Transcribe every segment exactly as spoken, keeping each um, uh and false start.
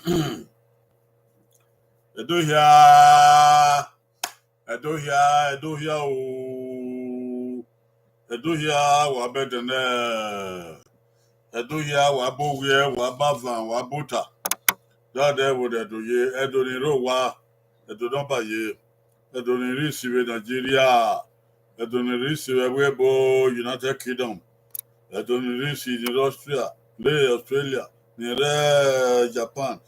Ẹdo hia, Ẹdo hia, Ẹdo hia o. Ẹdo hia, wa bẹdẹ nẹ. Ẹdo hia, wa ba owiẹ, wa ba avan, wa ba ota. Dọdẹ vbe odẹ do ye, Ẹdo ni rre owa, Ẹdo ne ọba ye, Ẹdo ni rre isi vbe Nigeria, Ẹdo ni rre isi vbe ẹvbo ebo United Kingdom, Ẹdo ni rre isi ni rre Austria, ni rre Australia, ni rre Japan,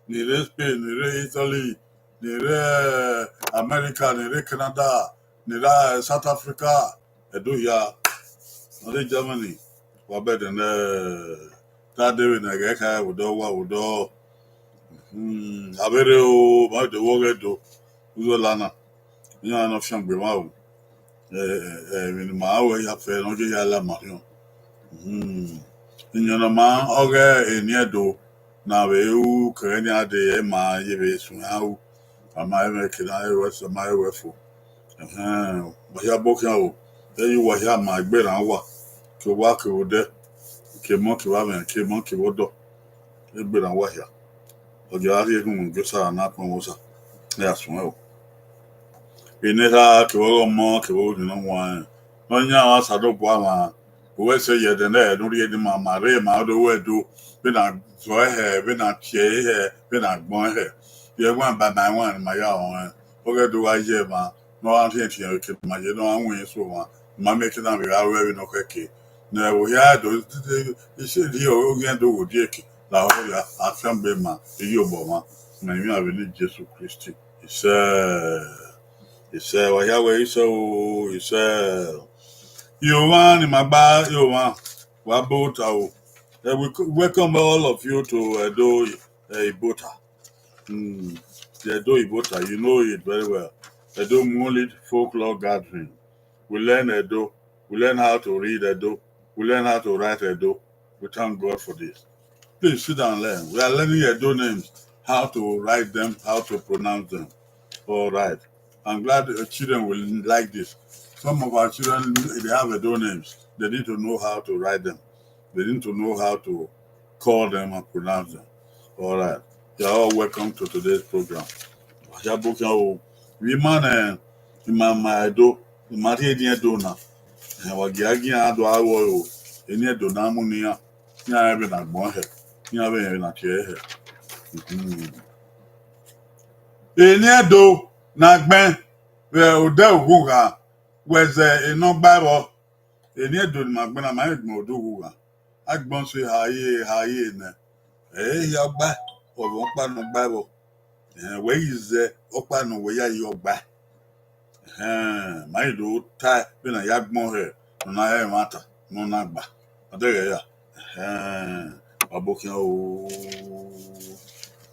ni rre Spain, ni rre Italy, ni rre America, ni rre Canada, ni rre South Africa, Ẹdo hia, ni rre Germany, wa bẹdẹ nẹ, te a de vbe ne ẹghẹ kha vbe odọ, wa vbe odọ. Hmm, avbe rre o, ma do vbe ọghe Ẹdo, uzọla na, iran ne ọ fiangbe mwa o. Eh, eh, emwi ne ima ru ẹre ya fẹ ne ọ ye ya la ma khian. Hmm, iyẹn ne ọ ma ọghe eni Ẹdo na vbe ru kẹghẹ ne iran dee, ẹ ma ye vbe suẹn iran ru, a ma rẹn mwẹ ke na, ẹ ruẹ sẹ, ma rẹn ruẹ fo. Ẹhẹn, wa hia bọ khian o, ẹ ye uwa hia ma egbe rran uwa, ke owa kevbe odẹ, ke emọ kevbe avbe, ke emọ kevbe ọdọ, egbe rran uwa hia. Ọ dia rhie gun gie Osa na kpọnmwẹ Osa, ẹ ya suẹn o. Eni erha kevbe ọghe ọmọ kevbe ọghe ne ọ wan, ne ọ yan Osanobua mwa, wẹ sẹ ye ẹdẹ nẹ ne u rhie ne ima ma rre ma do wẹ do, vbene a zọ ẹre hẹ, vbene a tie ẹre hẹ, vbene a gbẹn ẹre hẹ. Ye ẹwaẹn ba ma ẹwaẹn ne ima ya rẹn, ọghe Ẹdo gha ye emwa ne ọ gha rhiẹnrhiẹn eke ne ima ye, ne ọ gha winna eso mwa, ne ima miẹn eke na vbe gha ru ẹvbo ne ọ khẹke. Ne ẹvbo hia do, isẹ rhie oghian do gho die eke, lahọ ya, a fiangbe ma, iyobọ mwa, ma emwi avbe ne Jesu Kristi. Isẹ, isẹ, wa hia wẹ isẹ o, isẹ. Iran ni ma gba, iran, wa bo ta o. Eh, we co-, welcome all of you to Edo, eh, Ibota. Hmm, the Edo Ibota, you know it very well. Edo Monolith Folklore Gathering. We learn Edo. We learn how to read Edo. We learn how to write Edo. We thank God for this. Please sit down and learn. We are learning Edo names, how to write them, how to pronounce them. All right. I'm glad the children will like this. Some of our children, they have Edo names. They need to know how to write them. They need to know how to call them and pronounce them. All right. You are all welcome to today's program. Wa hia bọ khian o. Vbe ima ne ima ma Edo, ima rhie eni Edo na. Eh, wa gie a gie iran do aro o. Eni Edo na mu ne iran, iran rẹn vbene a gbẹn hẹ, iran vbe rẹn vbene a tie hẹ. Mhm. Eni Edo na gbẹn vbe odẹ ughughan, wẹ zẹ enọ gba ẹvbo. Eni Edo ni ma gbẹn na, ma rẹn gbẹn odẹ ughughan. Agbọn sẹ ha ye, ha ye nẹ. Ẹ i hia ọgba, ọ vbe ọkpa ne ọ gba ẹvbo. Ẹhẹn, wẹ i zẹ ọkpa ne uwẹ ya ye ọgba. Ẹhẹn, ma i do ta vbene a ya gbọn hẹ, ne ọ na rẹn ẹmwata, ne ọ na gba. Ọ deghẹ ya. Ẹhẹn, wa bọ khian o.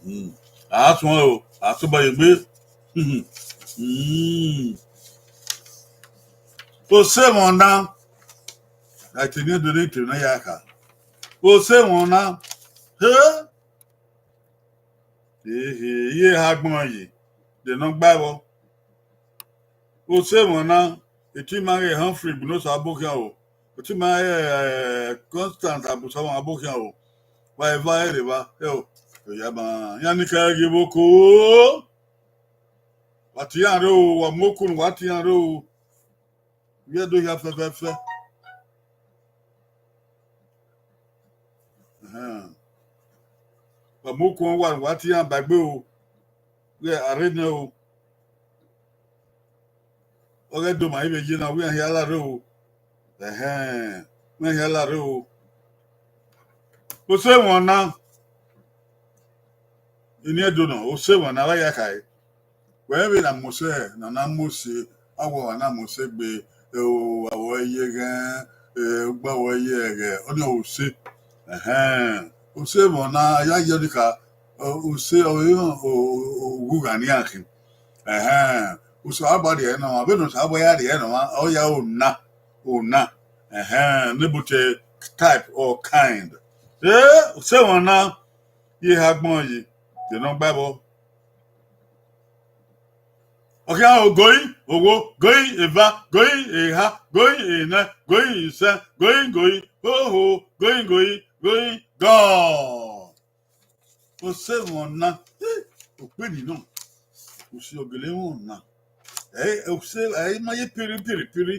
Hmm. A suẹn o, a tobọ ye egbe. Hmm. Hmm. Osẹmwẹ ọna, a te ne do ne te na ya kha. Osẹmwẹ ọna, he? Ehe, iye ha gbọn yi, de nọ gba ẹvbo. Osẹmwẹ ọna, etu ima ghe Humphrey Igbonosa, wa bọ khian o. Etu ima ghe, eh, Constant Abusama, wa bọ khian o. Wa eva ẹre va, ẹ o, ya ma, iran ni kẹ ghi vbe oko. Wa tie iran rre o, wa mu okun, wa tie iran rre o. Vbe Ẹdo hia fẹfẹfẹ. Ẹhẹn. Wa mu okun, wa, wa tie iran ba egbe o. Vbe a rre nẹ o. Ọghe Ẹdo ma i vbe ye na, wẹ iran hia la rre o. Ẹhẹn, wẹ iran hia la rre o. Osẹmwẹ ọna, eni Ẹdo nọ, osẹmwẹ ọna, wa ya khae. Wẹ vbe na mose, na na mose, awọ wa na mose gbe, eh, o, awọ ye ghẹ, eh, ugba wọ ye ẹghẹ, ọni ọ ose. Ẹhẹn, osẹmwẹ ọna, a ya ye ọni kha, eh, ose, ọ, o, o, o, ughughan ni akhin. Ẹhẹn, Osanobua rhie nọ, vbene Osanobua ya rhie nọ, ọ ya ona, ona. Ẹhẹn, ne but a type or kind. Eh, osẹmwẹ ọna, iye ha gbọn yi, de nọ gba ẹvbo. Ọ khian o, goi, owo, goi, eva, goi, eha, goi, enẹ, goi, isẹn, goi, goi, hoho, goi, goi, goi, gọ. Ose mwẹ ọna, eh, okpeni nọ. Ose ọ gele mwẹ ọna. Eh, ose, eh, ma ye piri, piri, piri.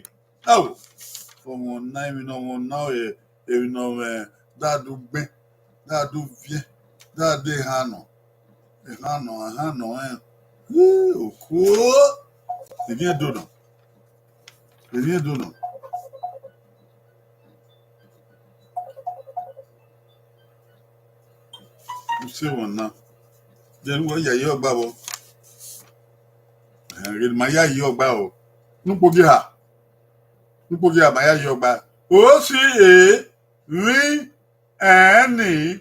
Ao, ọmwa ọna, emwi ne ọmwa ọna, eh, emwi ne ọ mwẹ, da do gbẹn, da do viẹ, da do ehan nọ. Ehan nọ, ehan nọ, eh. Eh, oko. Emwi ẹdo nọ. Emwi ẹdo nọ. Use mwẹ ọna. Then wẹ ya ye ọgba vbọ. Eh, ghẹ ma ya ye ọgba o. Nukpogiha. Nukpogiha ma ya ye ọgba. O si e vbi ẹn ni,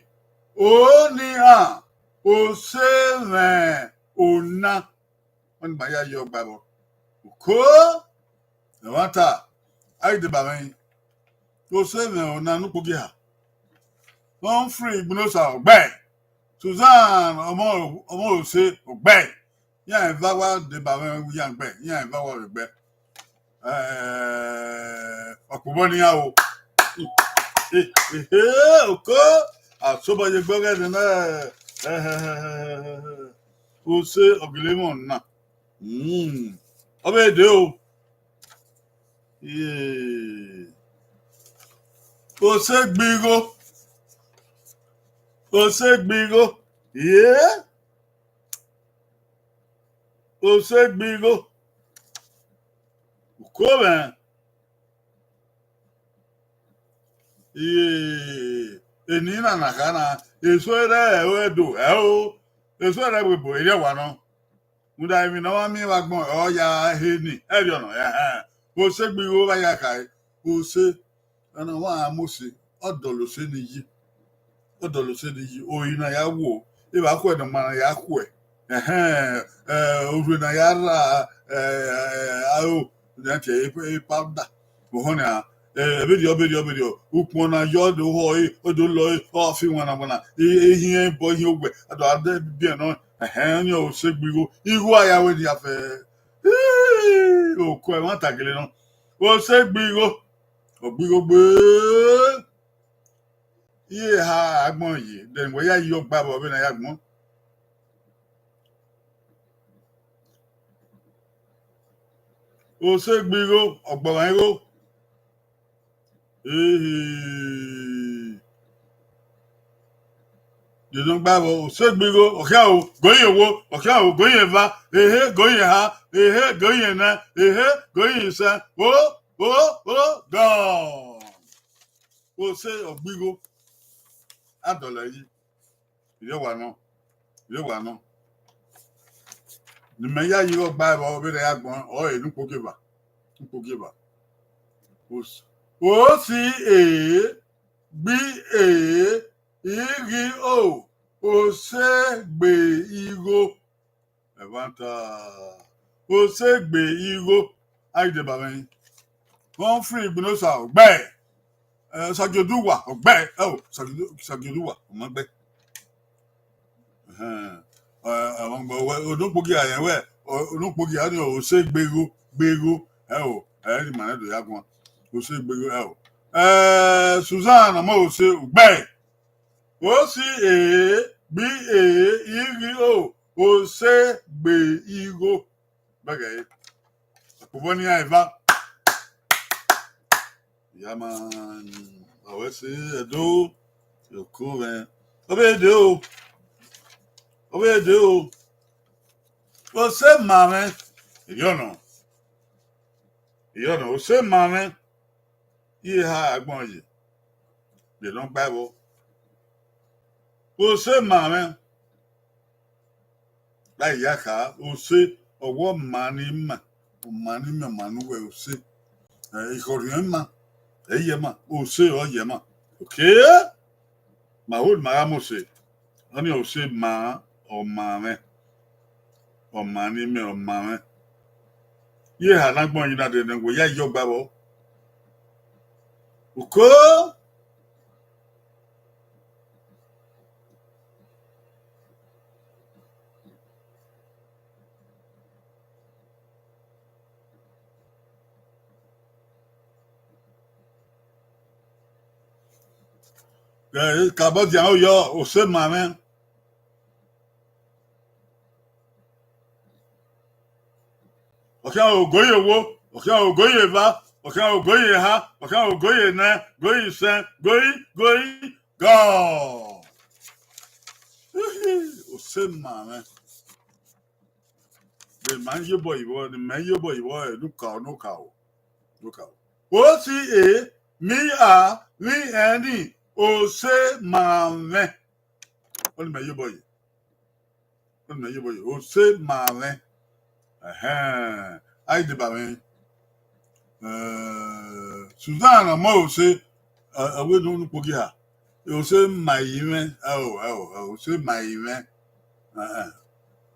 o ni han, ose mwẹ ọna. Ọni ma ya ye ọgba vbọ. Oko, ẹmwata, a i deba mwẹ. Ose mwẹ ọna, Nukpogiha. Humphrey Igbunosa, ọgbẹe. Susan, ọmọ, ọmọ Ose, ọgbẹe. Iran eva wa deba mwẹ, iran gbe, iran eva wa vbe gbe. Eh, ọkpobọ ne iran o. Eh, eh, eh, oko, asobọ ye gbe ọghẹe nẹ. Eh, eh, eh, eh, eh, eh. Ose ọ gele mwẹ ọna. Mm. Ọ vbe dee o. Ye. Ose gbe igho. Ose gbe igho. Ye. Ose gbe igho. Uko mwẹ. Ye. Eni na na kha na. Eso ẹre ẹro ẹdo, ẹro. Eso ẹre ẹvbo ebo, erriọ wa nọ. Rhunmwuda emwi ne ọ wa miẹn vbe agbọn, ọ ya he ni, ẹrriọ nọ, ẹhẹn. Ose gbe igho vbe a ya khare, Ose, ọna wa gha mu Ose, ọ dọlọ Ose ni yi, ọ dọlọ Ose ni yi, ori na ya wo, evba khuẹ ne ọ ma na ya khuẹ, ẹhẹn, eh, orhue na ya rra, eh, aro, ne a tie e, e powder, ohọn nia, eh, vberriọ, vberriọ, vberriọ, ukpọn na yọ, ọ do họ ẹre, ọ do lọ ẹre, ọ fi wanna wanna, e, e hiẹn bọ, e hiẹn owẹ, a do a de biẹ nọ, ẹhẹn, ọni Ose gbe igho, igho a ya wẹ dia fẹ. Ii, oko ẹmwata gele nọ. Ose gbe igho, ọ gbe igho gbe. Iye eha agbọn ye, then wẹ ya ye ọgba vbọ vbene a ya gbọn. Ose gbe igho, ọgbọmwa igho. Ehe. Dede ọgba vbọ, Ose gbe igho, ọ khian o, gọ ye wo, ọ khian o, gọ ye eva, ehe, gọ ye eha, ehe, gọ ye ẹna, ehe, gọ ye isẹn, o, o, o, gone. Ose ọ gbe igho, a dọlọ yi. Irẹn wa nọ, irẹn wa nọ. Ne imẹ ya ye igho ọgba vbọ vbene a ya gbọn, ọre Nukpogieva, Nukpogieva. O s-, o si e, gbe e, ighi o, Ose gbe igho. Ẹmwata, Ose gbe igho. A i deba mwẹ. Humphrey Igbunosa, ọgbẹe. Eh, Sagioduwa, ọgbẹe. Ẹo, Sagiodu-, Sagioduwa, ọ ma gbe. Ẹhẹn. Eh, ọmọ gbe wẹ, Onukpogieva yẹn wẹ, o-, Onukpogieva ni Ose gbe igho, gbe igho. Ẹo, ẹ i ma nẹ do ya guan. Ose gbe igho, ẹo. Eh, Susan, ọmọ Ose, ọgbẹe. O si e, gbe e, ighi o, Ose gbe igho. Bẹghe, ọkpobọ ne iran eva. Ya ma, ọ wẹ se ẹdo, oko mwẹ. Ọ vbe dee o. Ọ vbe dee o. Ose ma mwẹ. Erriọ nọ. Erriọ nọ, Ose ma mwẹ. Iye eha agbọn ye, de ne ọ gba ẹvbo. Ose ma mwẹ, la ya kha, Ose, ọ wẹ ọma ne ima, ọma ne ima, ọma ne uwẹ Ose. Eh, ikhọrhiọn ima, ẹ i ye ima, Ose ọ ye ima. Okay? Ma ho ne ma gha mu Ose, ọnii Ose ma ọma mwẹ. Ọma ne imẹ, ọma mwẹ. Iye eha ne agbọn yi na de ne wẹ ya ye ọgba vbọ. Uko. Eh, kabọ dian oyọ, Ose ma mwẹ. ọ khian ro go ye owo, ọ khian ro go ye eva, ọ khian ro go ye eha, ọ khian ro go ye nẹ, go ye isẹn, go ye, go ye, gọ. Ose ma mwẹ. Ne ma ye obọ ivọ, ne mẹ ye obọ ivọ, ẹ, ne u ka, ne u ka o. Ne u ka o. O C A, M I A, V N, ose ma mwẹ. Ọni mẹ ye obọ ye. Ọni mẹ ye obọ ye. Ose ma mwẹ. Ẹhẹn. A i deba mwẹ. Eh, Susan ọmọ ose, eh, ọ wẹ ne unu kpogiha. Ose ma yi mwẹ. Ẹo, ẹo, ẹo, ose ma yi mwẹ. Eh, eh.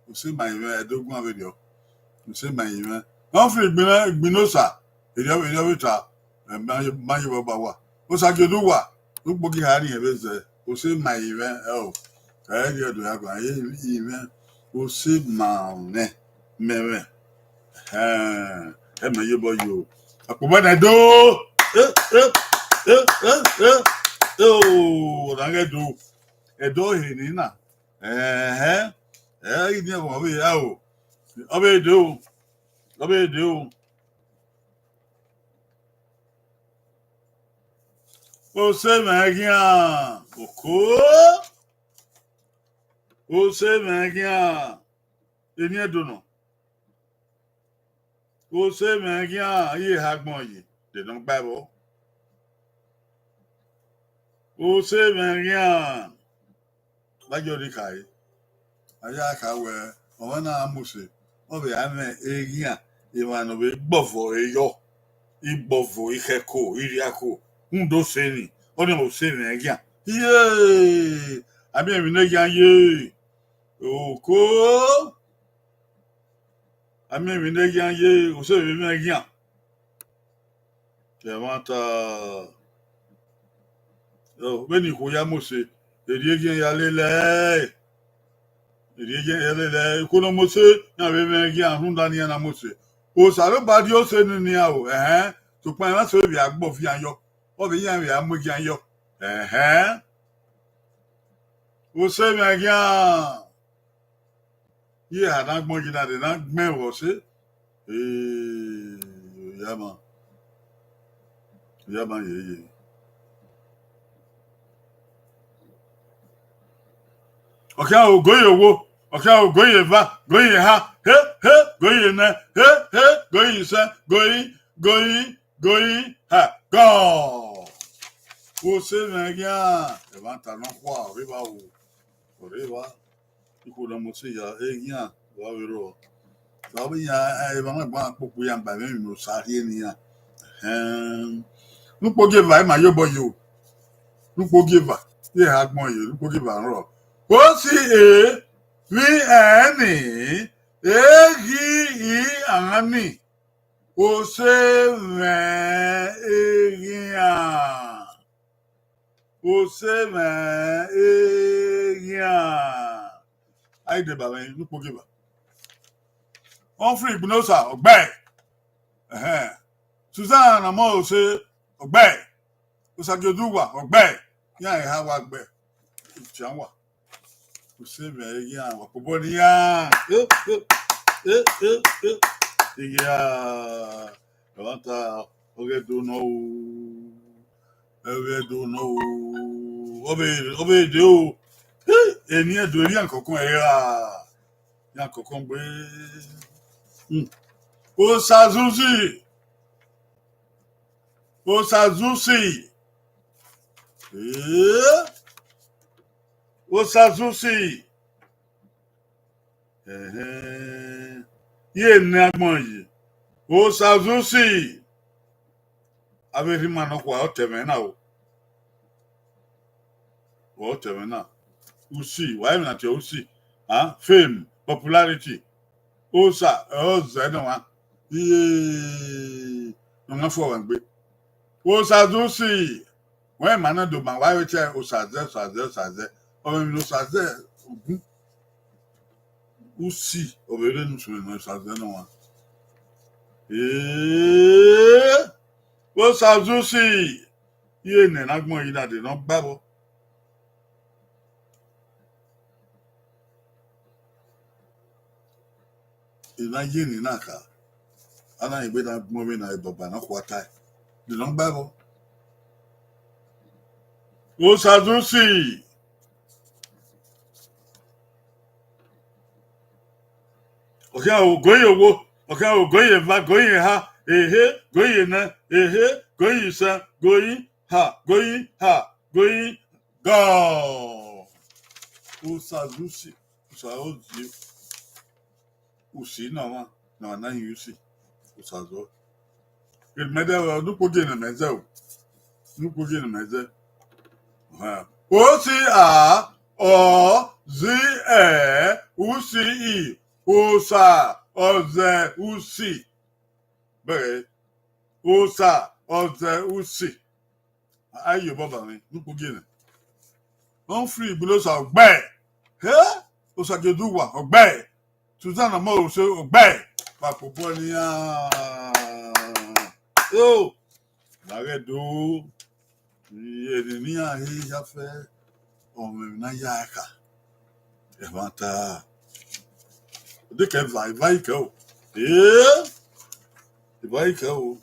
Ose ma yi mwẹ, ẹdogun avbe rriọ. Ose ma yi mwẹ. Ọ fi igbinna, igbinna osa. Erriọ, erriọ vbe ta. Eh, ma ye, ma ye vbe ọgba wa. Osa gie do wa. Ukpogiha rhiẹnrhiẹn vbe zẹ. Ose ma yi mwẹ. Ẹo. Ẹ i rhie do ya guan. Ẹ i mwẹ. Ose ma mwẹ. Mẹ mwẹ. Ẹhẹn, ẹ mẹ ye obọ yo. Akpobọ nẹ do. Eh, eh, eh, eh, eh. Eh, o, ọna ghẹ do. Ẹdẹ ọhe ni na. Ẹhẹn. Ẹ i ni ẹvbo ọvbe ya o. Ọ vbe do. Ọ vbe do. Ose mwẹ khian. Oko. Ose mwẹ khian. Eni Ẹdo nọ. Ose mwẹ khian, iye eha agbọn ye, de ne ọ gba ẹvbo. Ose mwẹ khian, vbe a yọ rhie khare. A ya kha wẹẹ, ọmwa na a mu ose, ọ vbe a mwẹ eghian, emwa ne ọ vbe gbọvọ eyọ, igbọvo, ikhẹko, irhiako, rhunmwuda ose ni, ọnii ọmwa ose mwẹ eghian. Iye, a miẹn emwi ne eghian ye, oko. A miẹn emwi ne eghian ye, ose vbe mwẹ eghian. Ẹmwata, vbene ikhuo ya mu ose, errieghian ya lele ẹe. Errieghian ya lele ẹe. Ikhuo ne ọ mu ose, iran vbe mwẹ eghian, rhunmwuda ne iran na mu ose. Osanobua rhie ose ne iran o, ẹhẹn, sokpan iran sẹ vbe a gbọvian yọ, ọ vbe iran vbe a mu eghian yọ. Ẹhẹn. Ose mwẹ eghian. Iye eha ne agbọn yi na de na gbẹn vbe ọse. Ee, oya ma, oya ma yeye. Ọ khian ro go ye owo, ọ khian ro go ye eva, go ye eha, he, he, go ye nẹ, he, he, go ye isẹn, go ye, go ye, go ye, ha, gọ. Ose mwẹ eghian, ẹmwata nọkhua, ọ rre evba o, ọ rre evba. Ikhuo ne ọ mu ose ya, eghian, wa vbe rrọọ. Wa vbe yan, eh, evba na gba kpokpo iran ba emwi ne Osa rhie ne iran. Ẹhẹn. Ne ukpogieva, ima ye obọ yo. Ne ukpogieva, iye eha agbọn ye, ne ukpogieva rrọọ. O C A V N, eghi i ani, ose mwẹ eghian. Ose mwẹ eghian. A i deba mwẹ ne ukpogieva. Humphrey Igbinosa, ọ gbe. Ẹhẹn. Susan Ọmọrose, ọ gbe. Osagie Oduwa, ọ gbe. Iran eha wa gbe. Tian wa. Ose mwẹ eghian, wa kpobọ ne iran. Eh, eh, eh, eh, eh. Eghian. Ẹmwata, ọ ghẹ do nọ o. Ẹ ghẹ do nọ o. Ọ vbe, ọ vbe de o. Eh, eni Ẹdo, eni ankọkọn ẹre ra. Eni ankọkọn gbe. Hmm. Osazusi. Osazusi. Eh? Osazusi. Ẹhẹn. Iye ne agbọn yi. Osazusi. Avbe erha ima nọkhua, ọ tẹ mwẹ na o. Ọ tẹ mwẹ na. Usi, wa i mwẹ na tie usi. Ah, fame, popularity. Osa, ọ zẹ nọ wa. Iye, ne ọ ma fo ọmwa egbe. Osazusi. Wẹ ma na do ma wa vbe tie Osaze, Osaze, Osaze. Ọ mwẹ emwi ne Osaze ogun. Usi, ọ vbe rre ne usun ne Osaze nọ wa. Ee, Osazusi. Iye ne agbọn yi na de ne ọ gba vbọ. I na ye eni na kha. A na rẹn wẹ na gbọn vbene a re baba na khua tae. De nọ gba ẹvbo. Osazusi. Ọ khian ro, go ye owo, ọ khian ro, go ye eva, go ye eha, ehe, go ye nẹ, ehe, go ye isẹn, go ye ha, go ye ha, go ye gọ. Osazusi, Osazusi. Usi ne ọmwa, ne ọmwa na hin usi, Osazusi. Mẹ dẹ, ọ nukpo gie ne mẹ zẹ o. Nukpo gie ne mẹ zẹ. Osi a, ọ, zi ẹ, usi i, Osa, ọ zẹ usi. Bẹghe, Osa, ọ zẹ usi. A ye obọ ba mwẹ, nukpo gie nẹ. Humphrey Igbinosa ọgbẹe. He, Osagie Oduwa ọgbẹe. Susan Ọmọrose ọgbẹe. Vbe akpobọ nian. Yo, la ghẹ do. Eni ne iran he ya fẹ, ọmọ emwi ne a ya kha. Ẹmwata. Dekẹ eva, eva i kẹ o. Ee, eva i kẹ o.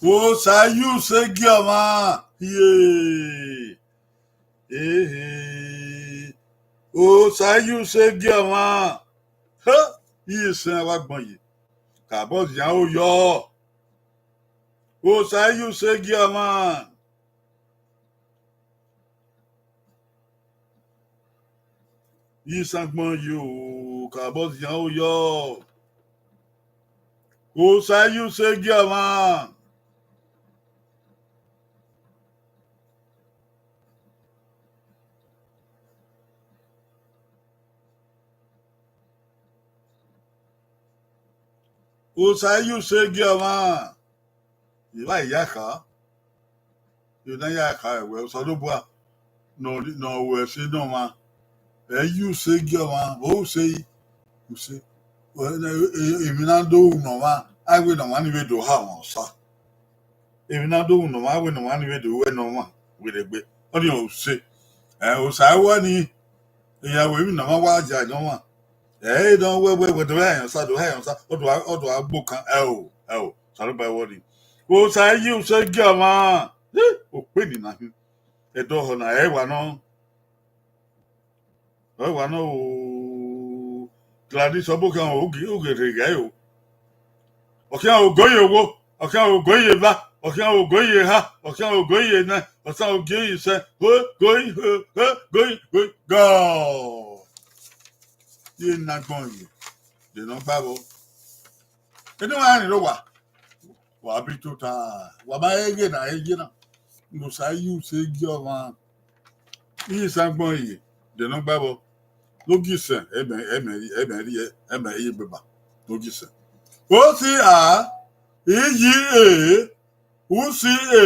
Osa ye use gie ọmwa. Ye. Ehe. Osa ye use gie ọmwa. He, iye sẹ wa gbọn ye. Kabọ zian o yọ. Osa ye use gie ọmwa. Isangbọn yo, kabọ zian o yọ. Osa ye use gie ọmwa. Osa ye use gie ọmwa. Evba ya kha, emwi ne a ya kha ẹwẹ Osanobua ne ọ, ne ọ ru ẹse ne ọmwa, ẹ i ye use gie ọmwa, vbe use i, use, emwi na do ru ne ọmwa, a i wẹ ne ọmwa ni vbe do ha ọmwa osa. Emwi na do ru ne ọmwa, a i wẹ ne ọmwa ni vbe do ruẹ ne ọmwa vberriegbe. Ọnii use. Ẹ, osa ruẹ ni, iran wẹ emwi ne ọmwa wa ya ne ọmwa. Ẹ i re ne ọ wẹ wẹ wẹ do ha ẹn osa, do ha ẹn osa, ọ do a, ọ do a gbe okan, ẹ o, ẹ o, Osanobua ruẹ ni. Osa ye use gie ọmwa. Okpeni na hin. Ẹdẹ ọhọ na, ẹ i wa nọ. Ọ i wa nọ o. Gladys Ọbokhan, u ghi, u ghi rhe ghe o. Ọ khian ro, go ye owo, ọ khian ro, go ye eva, ọ khian ro, go ye eha, ọ khian ro, go ye nẹ, ọ khian ro, go ye isẹn, go, go, go, go, go, go. Iye ne agbọn ye, de ne ọ gba ẹvbo. Ene wa rẹn rre owa, wa bi tota, wa ma he ghe na, he ye na. Osa ye use gie ọmwa. Isangbọn ye, de ne ọ gba ẹvbo. Ne ogisẹn, ẹmẹ, ẹmẹ, ẹmẹ rhie, ẹmẹ rhie gbeba. Ne ogisẹn. Osi a, iyi e, usi e,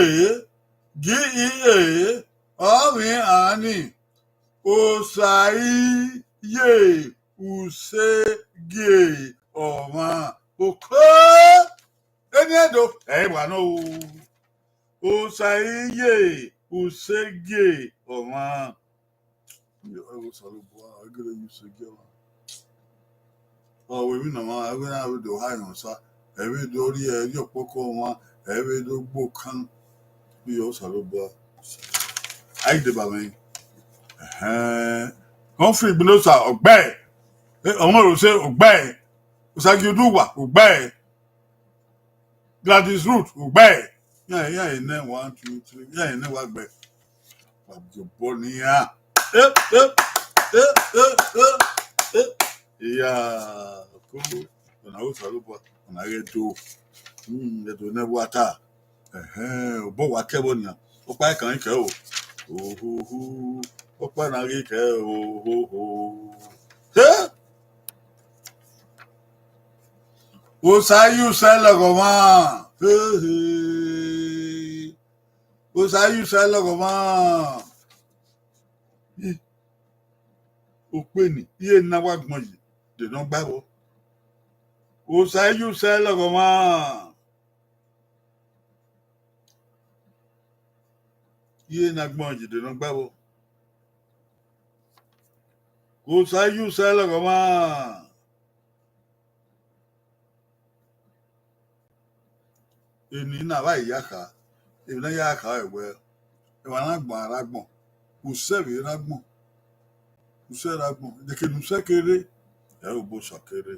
gi i e, ọ vbe rhan ni. Osa i ye use gie ọmwa. Oko, eni Ẹdo, ẹ i wa nọ o. Osa i ye use gie ọmwa. Osanobua, ọ gele ye use gie ọmwa. Ọ wẹ emwi ne ọmwa, ẹ vbe na vbe do ha ẹn osa, ẹ vbe do rhie, ẹ rhie ọkpọkọ ọmwa, ẹ vbe do gbe okan. Iye Osanobua. A i deba mwẹ. Ẹhẹn. Humphrey Igbinosa, ọgbẹe. Ọmọrose, ọgbẹe. Osagie Oduwa, ọgbẹe. Gladys Ruth, ọgbẹe. Iran, iran nẹ, one, two, three. Iran nẹ wa gbe. Wa gie obọ ne iran. Eh, eh, eh, eh, eh, eh. Iya, ko, ọna ru Osanobua, ọna ghẹ do. Hmm, Ẹdo ne wa ta. Ẹhẹn, obọ wa kẹ vbọ nian. Ọkpa i kan i kẹ o. Ohoho. Ọkpa na ghi kẹ ohoho. He! Osa ye use lọghọ ọmwa. He, he. Osa ye use lọghọ ọmwa. Okpeni, iye ne a wa gbọn yi, de ne ọ gba ẹvbo. Osa ye use lọghọ ọmwa. Iye ne a gbọn yi, de ne ọ gba ẹvbo. Osa ye use lọghọ ọmwa. Eni na vbe a ya kha, emwi ne a ya kha ẹre wẹẹ, emwa na gbọn a rre agbọn, usẹ vbe rre agbọn, usẹ rre agbọn, deke ne usẹ ke rre, ẹ i re obọ Osa ke rre,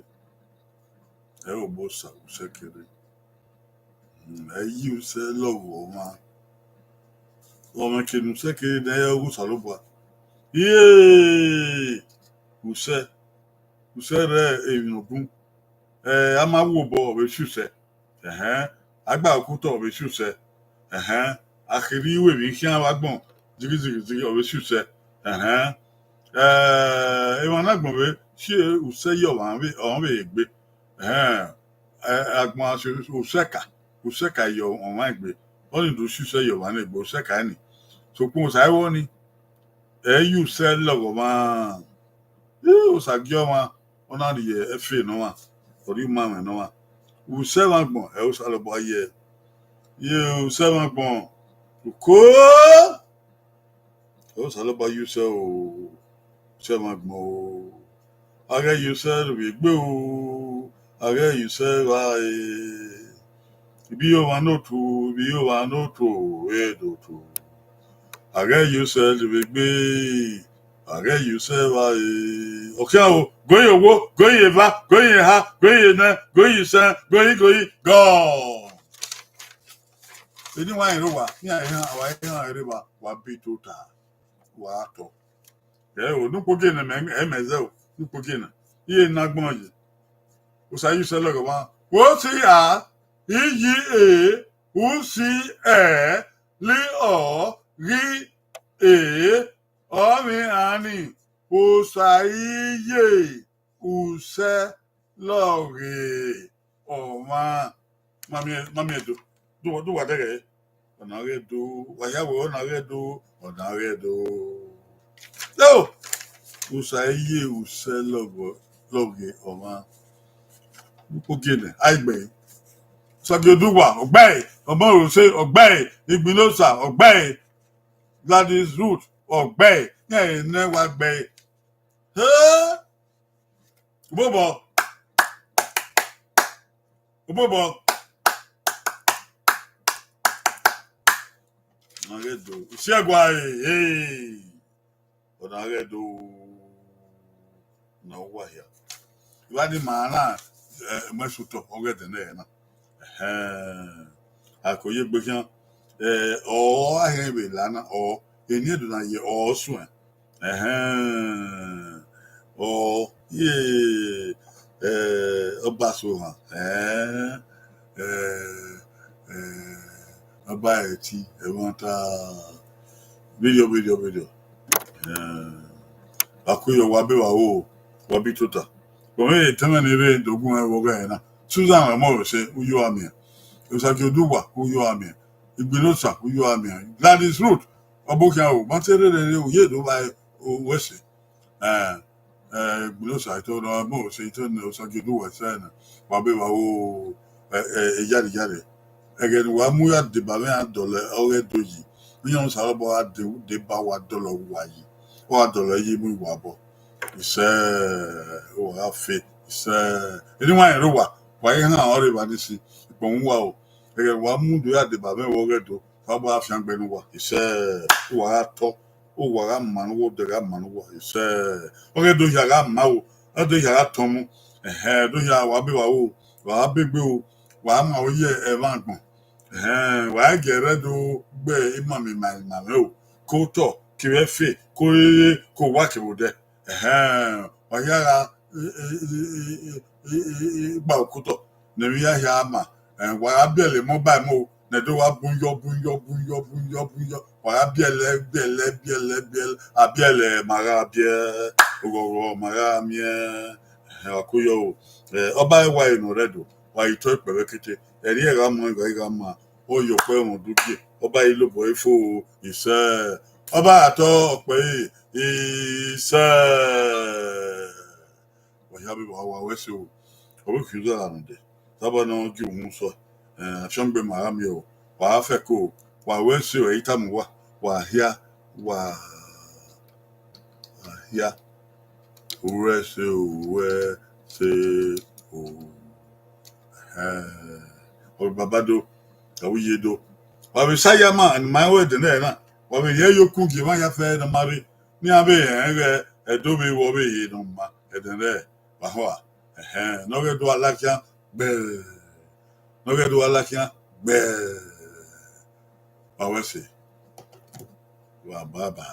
ẹ i re obọ Osa, usẹ ke rre. Ẹ i ye usẹ lọghọ ọmwa. Ọmwa ke ne usẹ ke rre nẹ, ẹ i re ọghe Osanobua. Iye usẹ, usẹ rre emwi ne ọ bun. Ẹ, a ma wu obọ, ọ vbe si usẹ. Ẹhẹn, a gba okotọ, ọ vbe si usẹ. Ẹhẹn, a kherhe iru emwi khian vbe agbọn, zighi zighi zighi, ọ vbe si usẹ. Ẹhẹn, ẹ, emwa na agbọn vbe si usẹ ye ọmwa vbe, ọ vbe egbe. Ẹhẹn, ẹ, agbọn a si usẹ ka, usẹ ka ye ọmwa egbe, ọnii do si usẹ ye ọmwa ne egbe, usẹ ka ni. Sokpan Osa i vbọ ni, ẹ i ye usẹ lọghọ ọmwa. Ẹ, Osa gie ọmwa, ọ na rhie ẹfe ne ọmwa, ọ rhie umamwẹ ne ọmwa. Usẹ vbe agbọn, ẹ i re Osanobua ye, ye usẹ vbe agbọn. Uko! Ẹ i re Osanobua ye usẹ o, usẹ vbe agbọn o. A ghẹ ye usẹ rhie egbe o, a ghẹ ye usẹ vba e. Ibi ọmwa ne otu, ibi ọmwa ne otu, e do otu. A ghẹ ye usẹ rhie egbe, a ghẹ ye usẹ vba e. Ọ khian o, go ye owo, go ye eva, go ye eha, go ye enẹ, go ye isẹn, go ye, go ye, gọ. Eni wa rẹn rre owa, iran ehan, wa ehan rre evba, wa bi tota, wa tọ. Ẹ o, ne ukpogiẹ nẹ, mẹ, ẹ mẹ zẹ o, ne ukpogiẹ nẹ. Iye ne agbọn ye. Osa ye usẹ lọghọ ọmwa. Wo si a, I yi e, u si ẹ, li ọ, ghi e, ọ vbe iran ni, Osa i ye usẹ lọghọ ọmwa. Ma miẹn, ma miẹn do. Do, do wa dẹghẹ. Ọna ghẹ do, wa ya wẹ ọna ghẹ do, ọna ghẹ do. Yo! Osa i ye usẹ lọghọ, lọghọ ọmwa. Ukpogiẹ nẹ, a i gbe. Osagie Oduwa, ọ gbe. Ọmọrose, ọ gbe. Igbinosa, ọ gbe. Gladys Ruth, ọ gbe. Iran ne wa gbe. He! Obobọ. Obobọ. Ọna ghẹ do. Isiẹgua, eh, eh. Ọna ghẹ do. Na uwa hia. Iwa ni ma na, eh, mẹ sutọ, ọghẹdẹ nẹ na. Ẹhẹn. A ko ye egbe khian. Eh, ọ, a hẹn vbe la na, ọ, eni Ẹdo na ye ọ suẹn. Ẹhẹn. Ọ, ye, eh, Ọba Sohan. Eh, eh, eh, Ọba Ẹti, ẹmwata. Video, video, video. Eh, a ko ye wa be wa wo, wa bi tota. Wẹ mwẹ etẹn mwẹ ni rre do gu mwẹ vbe ọghẹe na. Susan Ọmọrose, u yo a miẹn. Osagie Oduwa, u yo a miẹn. Igbinosa, u yo a miẹn. Gladys Ruth, ọ bu khian o, ma te rere re, u ye do vba wẹ ẹse. Eh, eh, Igbinosa, ito nọ, Ọmọrose, ito nọ, Osagie Oduwa, ẹse na. Wa be wa wo, eh, eh, iyare, iyare. Ẹghẹ ne uwa mu ya deba mwẹ a dọlọ ọghẹ do yi. Iran Osanobua gha de, deba wa dọlọ uwa yi. Ọ gha dọlọ yi mu uwa obọ. Isẹ, uwa gha fe, isẹ. Eni wa rẹn rre owa, wa i han ọre evba ni si, ikpọnmwẹ uwa o. Ẹghẹ ne uwa mudu ya deba mwẹ vbe ọghẹ do, Osanobua gha fiangbe ne uwa. Isẹ, uwa gha tọ, uwa gha ma ne uwa, odẹ gha ma ne uwa. Isẹ, ọghẹ do hia gha ma o, ọ do hia gha tọn mu. Ẹhẹn, do hia wa be wa o, wa gha be gbe o, wa ma o ye ẹmwẹ agbọn. Ẹhẹn, wa i gie ẹrrẹ do gbe imami ma ima mwẹ o, ke otọ, kevbe ẹfe, ke orere, ke owa kevbe odẹ. Ẹhẹn, wa hia gha, e, e, gba okotọ ne emwi hia hia ma. Ẹn, wa gha biẹlẹ emọ ba emọ o, ne ẹdẹ wa bun yọ, bun yọ, bun yọ, bun yọ, bun yọ. Wa gha biẹlẹ, biẹlẹ, biẹlẹ, biẹlẹ, a biẹlẹ ma gha biẹ, oghọghọ ma gha miẹn. Ẹhẹn, wa ko yọ o. Ẹ, ọba ẹwae ne ọ rre Ẹdo, wa i tọ ikpẹvbẹ kete, ẹre ẹ gha ma, ẹ gha, ẹ gha ma, ọ ye ọkpẹ ẹmwẹ udugie, ọba i lobọ ẹre fo, isẹ, ọba gha tọ ọkpẹ ẹre, isẹ. Wa hia vbe wa, wa wẹ ẹse o, ọ vbe khian uza gha rhunmwuda, taba ne ọ gie uhunmwu sẹ, ẹ, afiangbe ma gha miẹn o, wa gha fẹko, wa wẹ ẹse o, ẹ i tama uwa, wa hia, wa, wa hia, u wẹ ẹse o, u wẹ ẹse o. Ẹhẹn. Ọ babado. Ọ vbe ye do. Wa vbe sa ya ma, ne ima ru ẹdẹnẹrẹ na, wa vbe rhie ye okun gie emwa hia fẹẹrẹ ne ọ ma rre, ne iran vbe rẹn ighẹ Ẹdo vbe ru ọvbehe ne ọ ma ẹdẹnẹrẹ, wa họn a. Ẹhẹn, ne ọ ghẹ do a la khian gbẹẹ, ne ọ ghẹ do a la khian gbẹẹ. Wa wẹ ẹse, wa baba.